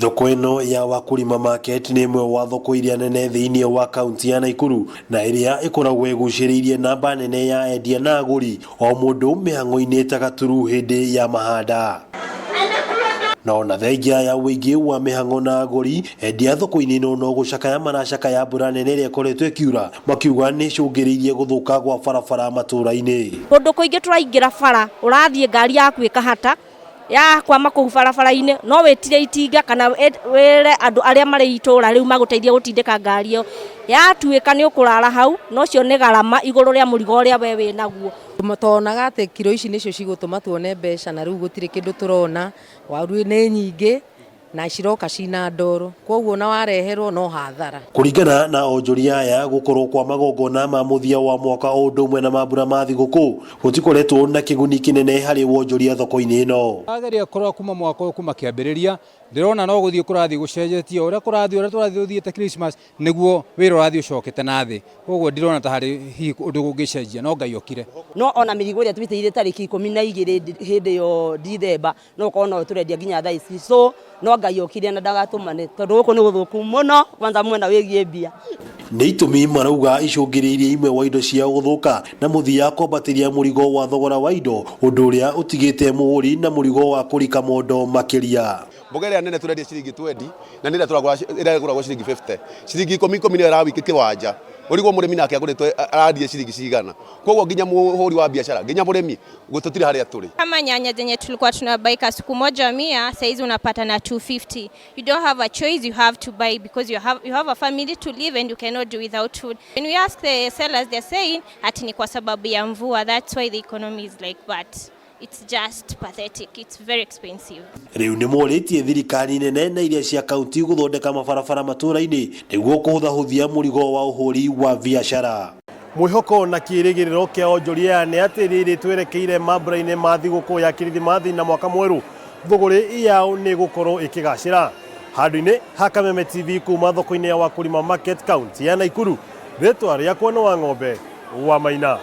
Thoko ĩno ya Wakulima Market nĩ ĩmwe wa thoko iria nene thĩinĩ wa kaunti ya Naikuru na ĩrĩa ĩkoragwo ĩgucĩrĩirie namba nene ya endia na agũri o mũndũ mĩhang'o-inĩ ta gaturu hĩndĩ ya mahanda. Na ona thengia ya ũingĩ wa mĩhang'o na agũri, endia thoko-inĩ ĩno no gũcakaya maracakaya mbura nene ĩrĩa ĩkoretwo ĩkiura, makiuga nĩ ĩcũngĩrĩirie gũthũka gwa barabara matũra-inĩ. Kũndũ kũingĩ tũraingĩra bara, ũrathiĩ ngari yaku ĩkahata, yakwama kũu barabara-inĩ, no wĩtire itinga kana wĩre andũ arĩa marĩ itũra rĩu magũteithie gũtindĩka ngari ĩyo. Yatuĩka nĩ ũkũrara hau, na ũcio nĩ garama igũrũ rĩa mũrigo ũrĩa we wĩnaguo. Tuonaga atĩ kiro ici nĩcio cigũtũma tuone mbeca na rĩu gũtirĩ kĩndũ tũrona, waru nĩ nyingĩ na ciroka cina ndoro, koguo ona wareherwo no hathara. Kũringana na onjoria aya, gũkorwo kwa magongona ma mũthia wa mwaka o ũndũ ũmwe na mambura ma thigũkũ gũtikoretwo na kĩguni kĩnene harĩ wonjoria thoko-inĩ ĩno. Ndageria kũrora kuma mwaka ũyũ kuma kĩambĩrĩria, ndĩrona no gũthiĩ kũrathiĩ gũcenjetie, o ũrĩa kũrathiĩ, ũrĩa tũrathiĩ tũthiĩte Christmas, nĩguo wĩra ũrathiĩ ũcokete na thĩ. Koguo ndirona ta harĩ hihi ũndũ ũngĩcenjia, no Ngai okire. No ona mĩrigo ĩrĩa twĩtĩire tarĩki 12 hĩndĩ ĩyo Dithemba no ũkorwo no tũrendia nginya thaa ici, so no Ngai okire na ndagatũmane tondũ gũkũ nĩ gũthũku mũno kwanza mwena wĩgiĩ mbia. Nĩ itũmi marauga icũngĩrĩirie imwe wa indo ciao gũthũka na mũthia kwambatĩria mũrigo wa thogora wa indo, ũndũ ũrĩa ũtigĩte mũgũri na mũrigo wa kũrika mondo makĩria. Mboga ĩrĩa nene tũrendia ciringi 20 na nĩ ĩrĩa tũragũra ĩrĩa ĩgũragwo ciringi 50. Ciringi ikũmi ikũmi nĩyo ĩrawiki kĩwanja. Ũrigwo mũrĩmi nake agũrĩtwo arendia ciringi cigana. Koguo nginya mũhũri wa biacara nginya mũrĩmi tũtirĩ harĩa tũrĩ. Kama nyanya zenye tulikuwa tunabuy kasuku moja 100, saizi unapata na 250. You don't have a choice, you have to buy because you have a family to live and you cannot do without food. When we ask the sellers, they're saying ati ni kwa sababu ya mvua, that's why the economy is like that. It's just pathetic. It's very expensive. Rĩu nĩ morĩtie thirikari nene na iria cia kaunti gũthondeka mabarabara matũra-inĩ nĩguo kũhũthahũthia mũrigo wa ũhũri wa biacara. Mwĩhoko na kĩĩrĩgĩrĩro kĩa onjoria aya nĩ atĩ rĩrĩ twerekeire mambura-inĩ ma thigũkũ ya Kirithimathi na mwaka mwerũ, thũgũrĩ yao nĩ ĩgũkorwo ĩkĩgacĩra. Handũ-inĩ ha Kameme TV kuma thoko-inĩ ya Wakulima Market, kaunti ya Naikuru, rĩtwa rĩakwa nĩ Wang'ombe wa Maina.